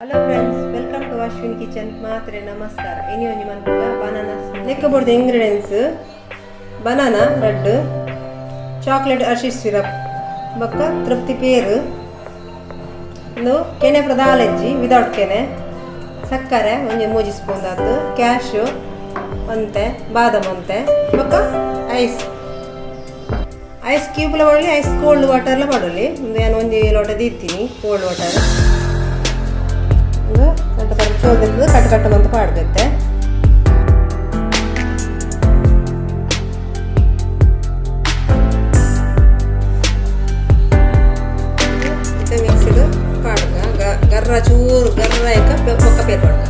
Hello friends, welcome to Ashwin kitchen. ಮಾತ್ರೆ ನಮಸ್ಕಾರ. ಇನಿ ಒಂಜಿ ಮನ್ಪುಗ ಬನಾನಾ ನೆಕ್ಕ ಬೋಡ್ದ ingredients: banana red, chocolate Hershey's syrup ಬೊಕ್ಕ ತೃಪ್ತಿ ಪೇರು. ಉಂದು ಕೆನೆ ಪ್ರಧಾಲಜ್ಜಿ, ವಿದೌಟ್ ಕೆನೆ. ಸಕ್ಕರೆ ಒಂಜಿ ಮೂಜಿ ಸ್ಪೂನ್ ಆತು, ಕ್ಯಾಶು ಒಂತೆ, ಬಾದಾಮ್ ಒಂತೆ, ಬೊಕ್ಕ ಐಸ್. ಐಸ್ ಕ್ಯೂಬ್ಲ ಮಾಡಲಿ, ಐಸ್ ಕೋಲ್ಡ್ ವಾಟರ್ಲ ಮಾಡಲಿ. ಒಂದು ನಾನು ಒಂಜಿ ಲೋಟ ದೀತೀನಿ ಕೋಲ್ಡ್ ವಾಟರ್. ಉಂದು ಕಟ್ಟ ಚೋಲ್ದಿರ್ತದೆ, ಕಟ್ಟು ಕಟ್ಟು ಮಂತ್ ಪಾಡ್ಬೆತ್ತೆ. ಇತ್ತೆ ಮಿಕ್ಸಿಡ್ ಪಾಡ್ಗ. ಗರ್ರ ಚೂರು ಗರ್ರ ಆಯ್ಕ ಬೊಕ್ಕ ಪೇರ್ ಪಾಡ್ಗ.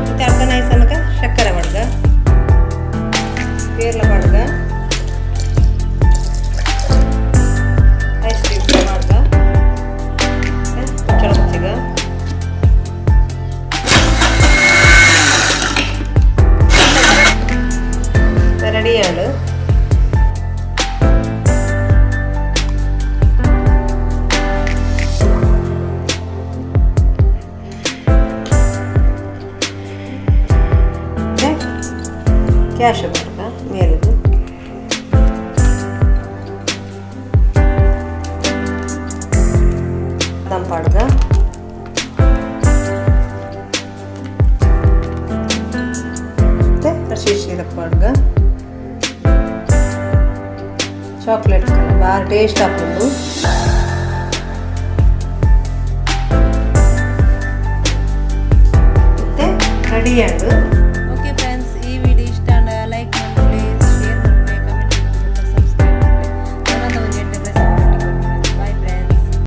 ಇತ್ತೆ ಅರ್ಧ ನೈಸ್ ಅನಕ ಸಕ್ಕರೆ ಪಾಡ್ಗ, ಪೇರ್ಲ ಪಾಡ್ಗ, ಐಸ್ ಕ್ರೀಮ್ ಪಾಡ್ಗ, ಮುಚ್ಚಳ. ರೆಡಿ ಆಂಡ್. ಕ್ಯಾಶ್ ಪಾಡ್ಗ ಮೇಲಿದು. ಬಾದಾಮ್ ಪಾಡ್ಗ. ಮತ್ತು ಹರ್ಷಿ ಸಿರಪ್ ಪಾಡ್ಗ. ಚಾಕ್ಲೇಟ್ ಬಾರಿ ಟೇಸ್ಟ್ ಆಪುಂಡು. ಮತ್ತೆ ರೆಡಿ ಆಂಡ್.